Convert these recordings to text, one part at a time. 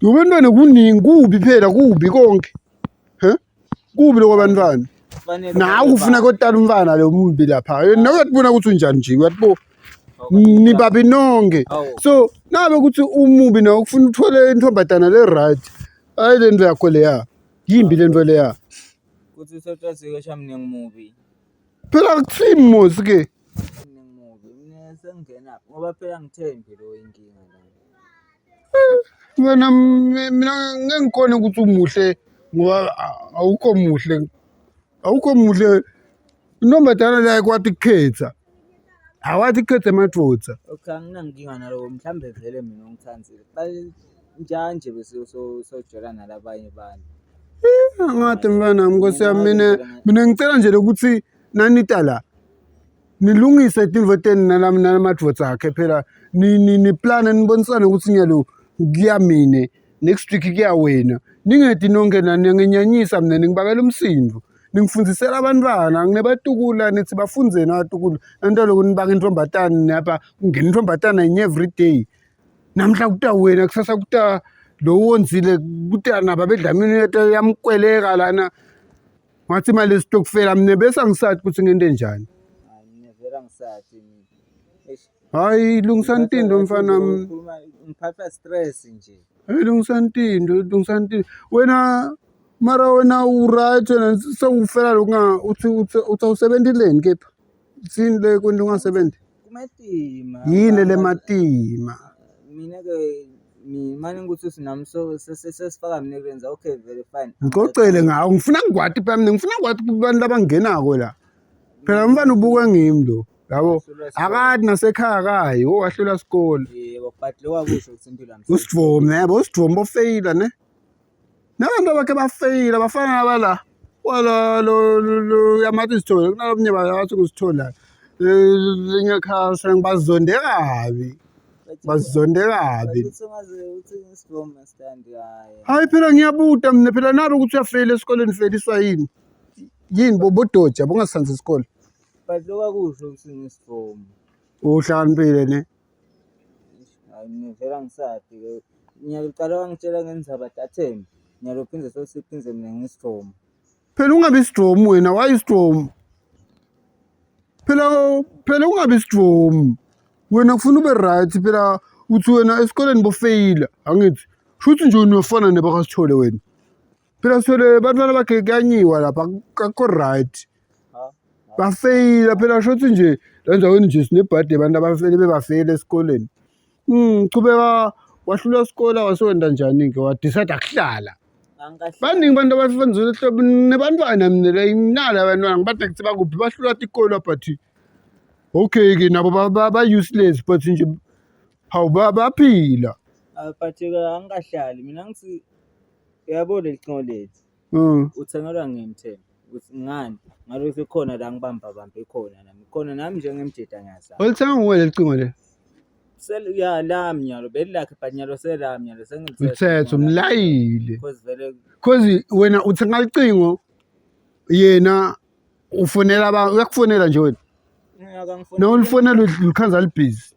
Ubantwana kuningi kubi phela kubi konke. He? Kubi lokho abantwana. Kufanele Nawe ufuna kotala umfana lo mbi lapha. Nawe uyatibona ukuthi unjani nje uyatibo. Nibabi nonke. Awu. So nabe ukuthi umubi nawe ufuna uthole intombazana le right. Hayi le nto yakho leya. Yimbi le nto leya. Kuthi sotshazike shamne ngimubi. Phela akuthimi mos ke. Ngimubi. Mina sengingena ngoba phela ngithembi lo inkinga la. Wena mina ngeke ngikhone ukuthi umuhle ngoba awukho muhle. Awukho muhle. Intombazana la ayikwati kukhetha. Awathi kukhetha emadvodza. Okay, anginankinga naloko mhlambe vele mina ungithandile. Njani nje bese sojola nalabanye abantu. Angade mfana nkosi yami mina mina ngicela nje lokuthi nanita la nilungise tintfo tenu nalamadvodza akhe phela niplane nibonisane ukuthi nyalo kuya mine next week kuya wena ningedi nonke nani nginyanyisa mina ningibakela umsindo ningifundisela abantwana nginebatukula nithi bafundzeni abatukulu nanto lokhu nibaka intombatane napha kungena intombatana yinye every day namhla kuta wena kusasa kuta lo wonzile kuta naba bedlamini yamkweleka lana ngathi imali esitokufela mina bese angisathi ukuthi ngente njani. Hayi mina vele angisathi mina. Eish. Hayi lungisani tinto mfana wami. Ukhuluma ngiphathwa stress nje. Hayi lungisani tinto, lungisani tinto. Wena mara wena u-right wena sewufela lokunga uthi uthi uthi awusebentileni kepha. Uthini le kwento ungasebenzi? Kumatima. Yini le matima? Mina ke mina ukuthi sinami so sesifaka mina kulenza okay very fine. Ngixoxele ngawo ngifuna ngikwati phela mina ngifuna ngikwati kubantu abangenako la. Phela umfana ubuke ngimi lo. Yabo akadi nasekhaya kayi owahlula isikole. Yebo but lo wakusho ukuthi impilo yami. Usidvomi yabo usidvomi ofeyila ne. Nabantu abakhe bafeyila bafana nabala wala lo lo yamathi sithole kunalomnye bathi kusithola. Linye khasa ngibazonde kabi. Bazonde kabi. Usungaze uthi ngisidvomi stand hayi. Hayi phela ngiyabuta mina phela nalo ukuthi uyafeyila esikoleni feliswa yini? Yini bodoja bongasanzi isikole. But lo wakusho ukuthi ngisidvomi. Uhlakaniphile ne. Hayi mina vele angisazi ke. Ngiyaqala wangitshela ngendzaba tathembi. Ngiyalophindze sosiphindze mina ngisidvomi. Phela ungabi isidvomi wena why isidvomi? Phela phela ungabi isidvomi. Wena kufuna ube right phela uthi wena esikoleni bofeyila angithi shuthi nje unofana nebakasithole wena. Phela sithole bantwana bakhe kuyanyiwa lapha akukho right. Bafeyila phela shuthi nje la endaweni nje sinebhadi abantu abafele bebafeyila esikoleni. Chubeka wahlula isikole wasewenda njani-ke wa-decide kuhlala. Baningi abantu abafanzile hlobo nebantwana mina la nginalo abantwana ngibade kuthi bakuphi bahlula tikolo but okay-ke nabo ba-useless but nje hawu baphila. But-ke angikahlali mina ngithi uyabo leli cingo lethu uthengelwa ngimthembe ukuthi ngani ngalokhu khona la ngibamba bambe khona nami khona nami njengemjida ngiyazama. Olithenga nguwe leli cingo leli? Ya lami nyalo belilakhe but nyalo selami nyalo sengilithethe. Ulithethe umlayile. Because vele Cause wena uthenga licingo yena ufonela aba uyakufonela nje wena. akangifuni. Na ulifonela ulikhanza libhizi.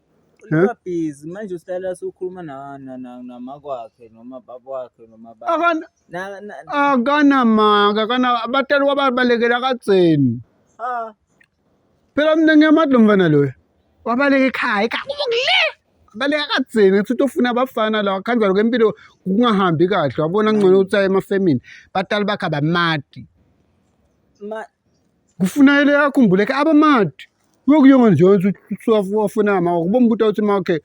Uliba busy manje usihlala sukhuluma na na namakwakhe noma baba wakhe noma ba. Akana Na na akanamaka akana abatali wababalekela kadzeni. ha Phela mina ngiyamati lo mfana loyo. Wabaleka ekhaya, ekhaya kubo kule. Wabaleka kadzeni ngathi utofuna abafana la wakhanza lokho impilo kungahambi kahle wabona ngcono ukuthi aye emafemini. Batali bakhe abamati. ma Kufuna ile akhumbule ke abamati. Uyokuyonga nje ukuthi wafuna ama kubombuta ukuthi makhe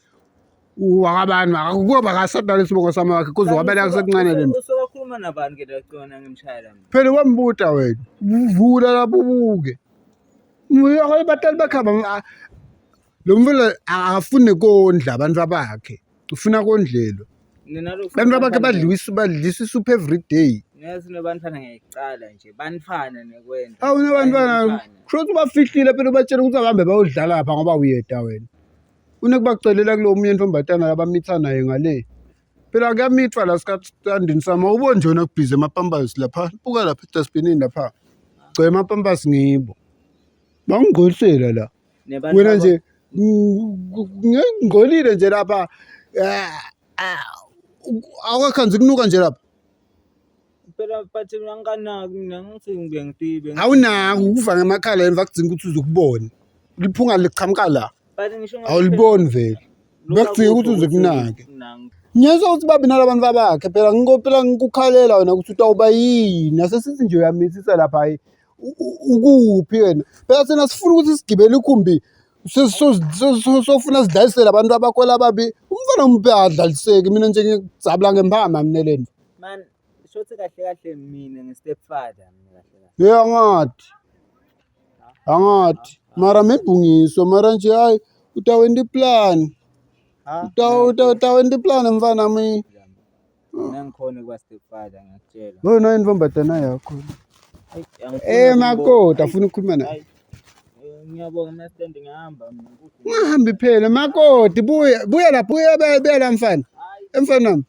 wakabani kuba akasadala isibongo sama wakhe kuze wabaleka sekuncane lento. Usokakhuluma nabantu ke la cona ngimshayela mina. Phela wambuta wena. Vula lapho ubuke. Batali bakhe lo mfana akafuni kondla abantu bakhe. Ufuna kondlelwa. Abantu bakhe badliwa badlisa isuphu every day. Ngathi nabantwana ngiyayicala nje bantwana nekwenda. Awu nabantwana kusho ukuthi ubafihlile phela ubatshela ukuthi abahambe bayodlala lapha ngoba uyeda wena. Unokubacelela kulo munye intombatana abamitha naye ngale. Phela kuyamithwa la sikhathi sami awuboni nje wena kubhizi emapampasi lapha. Buka lapha edustbinini lapha. Gcwele amapampasi ngibo. Bangingcolisela la. Wena nje ngingcolile nje lapha. Awakhanzi kunuka nje lapha. Phela but angikanaki mina ngithi ngibe ngitibe. Awunaki ukuva ngemakhala emva kudzinga ukuthi uze ukubone. Liphunga liqhamuka la. But ngisho Awuliboni vele. Bekudzinga ukuthi uze kunake. Ngiyezwa ukuthi babi nalabantu babakhe phela ngiko phela ngikukhalela wena ukuthi utawuba yini. Asesithi nje uyamisisa lapha hayi ukuphi wena. Phela thina sifuna ukuthi sigibele ikhumbi sofuna sidlalisele abantu abakhwela ababi. Umfana umpe adlaliseki mina nje ngikudzabula ngempama mina lento. Man, shothi kahle kahle mina ngi-step father mina kahle kahle. Ye angathi. Angathi. Mara maybe ngisho mara nje hayi utawenta iplan. Utawenta iplan mfana mi. Mina ngikhona kuba step father ngiyakutshela. Wena intombatana yakho. Hayi, angifuni Eh ukumbona. makoti afuna ukukhuluma naye. Hayi, ngiyabonga mina stand ngihamba mina. Ungahambi phela makoti buya buya lapha buya buya buya la mfana. Emfana wami.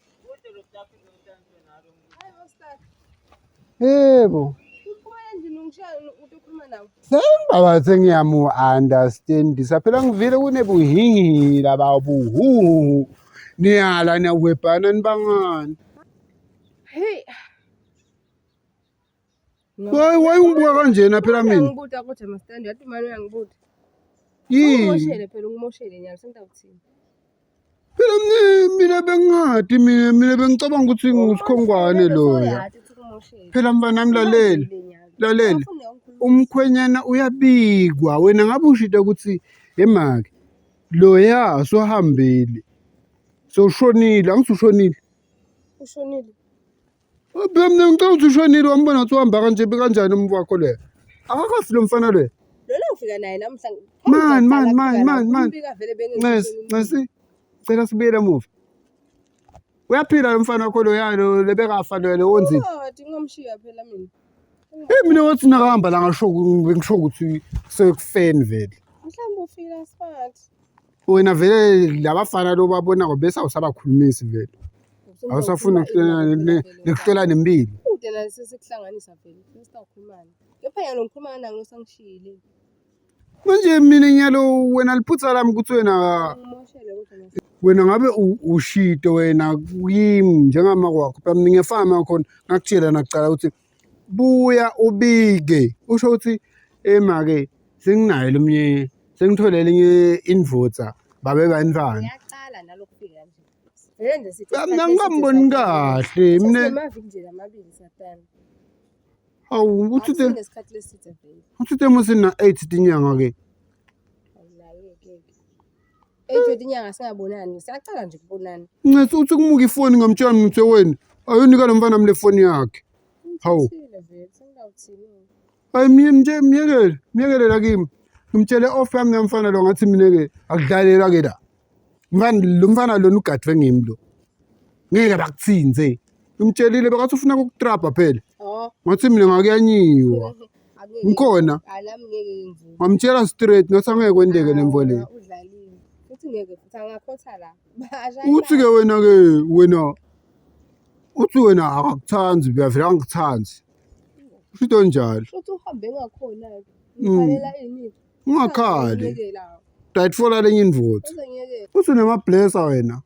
Yebo. Sengibaba sengiyamu understandisa phela ngivile kunebuhihi laba buhuhu. Niyala niyawebhana nibangani. Hey. Why why ungibuka kanjena phela mina? Uyangibuta kodwa mastandi yathi mani uyangibuta. Yini? Ungimoshele phela ungimoshele nyalo sengitawuthini. Phela mina bengingadi mina bengicabanga ukuthi ngusikhongwane loya. Soyathi ukuthi ukumoshele. Phela mfana wami lalela. Lalela. Umkhwenyana uyabikwa wena ngabe ushito ukuthi emake loya sohambile. Sowushonile, angithi ushonile. Ushonile. Phela mina ngicela ukuthi ushonile wambona ukuthi uhamba kanje kanjani umuntu wakho loya. Akakafi lo mfana loya. Lona ngifika naye namuhla. Man, man, man, man, man. Umbika vele Ncesi, ncesi. Cela sibuyele emuva. Uyaphila lo mfana wakho loya lo lebekafa loya lo wonzile. Oh, ngomshiya phela mina. Eh mina wathi nakahamba la ngasho ngisho ukuthi sekufeni vele. Mhlawumbe ufika smart. Wena vele labafana lo babonako bese awusabakhulumisi vele. Awusafuni nekuhlola nempilo. Kude naye sesikuhlanganisa vele. Sesitawukhulumana. Kepha yena ngikhuluma naye ngosangishiyile. Manje mina nyalo wena liphutha lami ukuthi wena Ngimoshele kodwa mase. wena ngabe ushito wena kimi njengama kwakho phela mina ngiyafana khona ngakutshela nakucala ukuthi buya ubike usho ukuthi emake senginayo lomnye sengithole elinye indvodza babe bantwana Ngiyaqala nalokufika nje. Vele nje sithi mina ngingamboni kahle mina Sesimaviki nje lamabili satana. hawu uthi te Akusinesikhathi leside vele. uthi te musina 8 tinyanga ke Awunaye-ke. 8 inyanga singabonani. Siyaqala nje ukubonana. ncesi uthi kumuka ifoni ngamtshela mina uthe wena ayonika lo mfana mle foni yakhe Hawu. Ngithile vele sengawuthini. Hayi miye nje miyekele, miyekele la kimi. Ngimtshele off yami namfana lo ngathi mina ke akudlalelwa ke la. Mfana lo mfana lona ugadwe ngimi lo. Ngeke bakuthinze. Ngimtshelile bekathi ufuna ukukutrapa phela. Oh. Ngathi mina ngakuyanyiwa. Angeke. Ngikhona. Hayi nami ngeke ngivume. Ngamtshela straight ngathi angeke kwenteke lemvo le. Udlalile. Futhi ngeke futhi angakhotha la. Uthi ke wena ke wena uthi wena akakuthandi uyavela angikuthandi. Usho njalo. Uthi uhambe ngakhona-ke. Ngikhalela ini? Ungakhali. Ngiyekela. Utayitfola lenye indvodza. Uze ngiyekele. Uthi unema-blesser wena.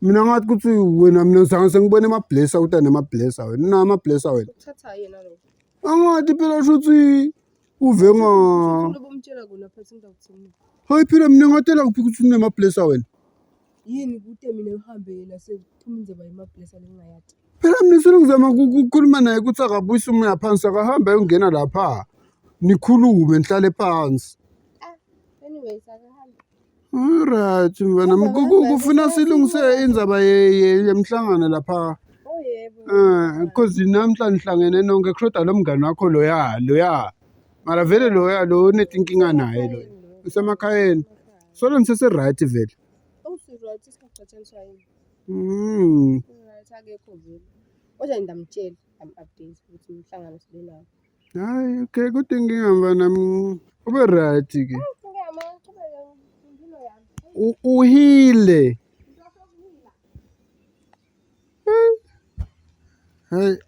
Mina ngathi ukuthi wena mina zange sengibone ama-blesser ukuthi anema-blesser wena. Unawo ama-blesser wena. Ukuthatha yena lokho. Angathi phela shuthi uve nga Uthi bomtshela kona phela ngawuthini. Hayi phela mina ngatela kuphi ukuthi unema-blesser wena. Yini kude mina uhambe yena sekuphuma indaba yemablesa lengingayati. Phela mina solo ngizama ukukhuluma naye ukuthi akabuyise umoya phansi akahambe ayongena lapha. Nikhulume nihlale phansi. Ah, anyways akahambe. Alright mfana kufuna silungise indzaba yemhlangano lapha. Oh yebo. Eh, because namhla nihlangene nonke kushoda lo mngani wakho loya loya. Mara vele loya lo unetinkinga naye lo. Usemakhayeni. Solo nisese right vele. Oh, si-right singaxatshaniswa yini? Right akekho vele. Kodwa ngidamtshela, am-update ukuthi umhlangano sibe nawo. Hayi okay kodwa inkinga mfana ube right ke. Ngiyama qhubeka impilo yami. Uhile. Hayi.